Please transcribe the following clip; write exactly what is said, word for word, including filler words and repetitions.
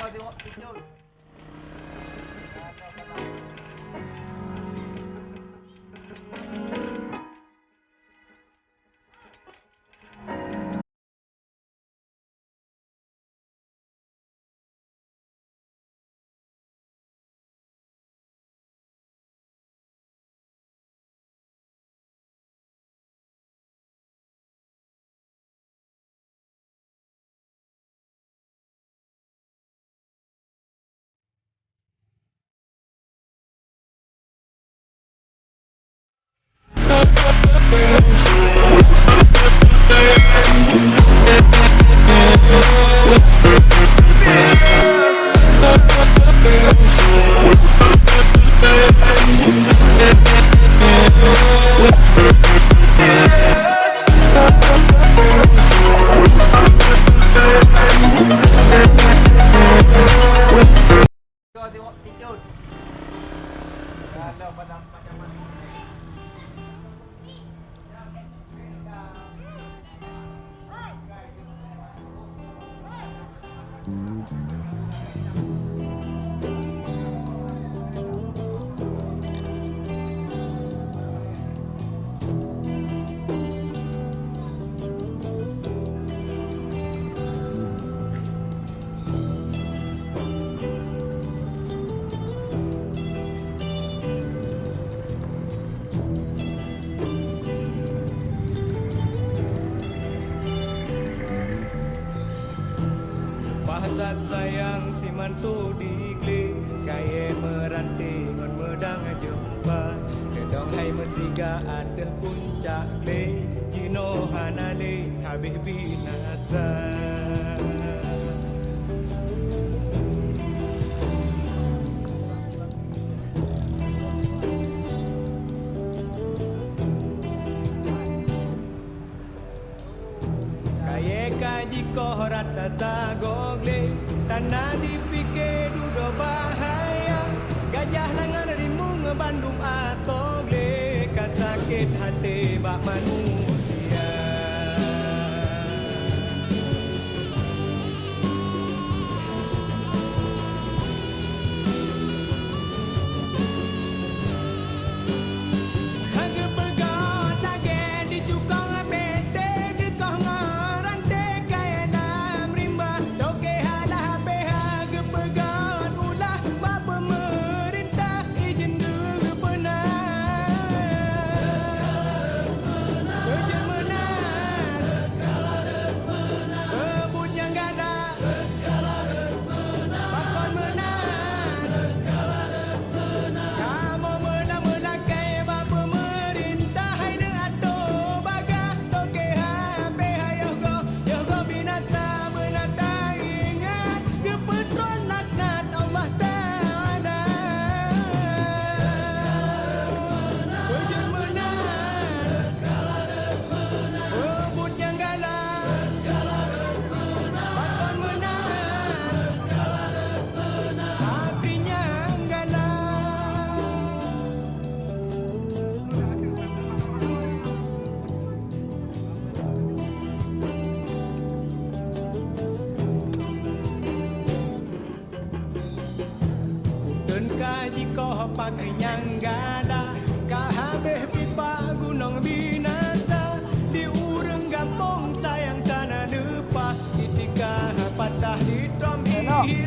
Leupah that sayang siman tôh di glé, kayée meuranté ngon meudang jeumpa. Keudong hai meusiga ateueh puncak glé, jinoe hana lé habéh binasa. Kayée ka jikoh rata sagoe glé, tanda jipike dudoe bahaya. Gajah langan rimueng bandum atoe glé, ka sakét até bak manusia. Hana geupeugah lagée di cukong P T, geukoh ngon ranté kayée lam rimba. Toke halah P H geupeugah ulah bak peumeurintah, ijin geupeuna. Beujeuet meunan, peubuet nyang galak. Pakon meunan? Kamoe meunan meulakée bak peumeurintah, hai neuatoe bagah. Toke hana pih yoh gob, yoh gob binasa beuna taingat, geupeutron laknat Allah Taala. Beujeuet meunan, peubuet nyang galak. Pakon meunan? Api nyang galak. Uteuen ka jikoh pageue nyang gada, ka habéh pipa gunong binasa. Di ureuëng gampông sayang ka na leupah, itika patah di trom ihi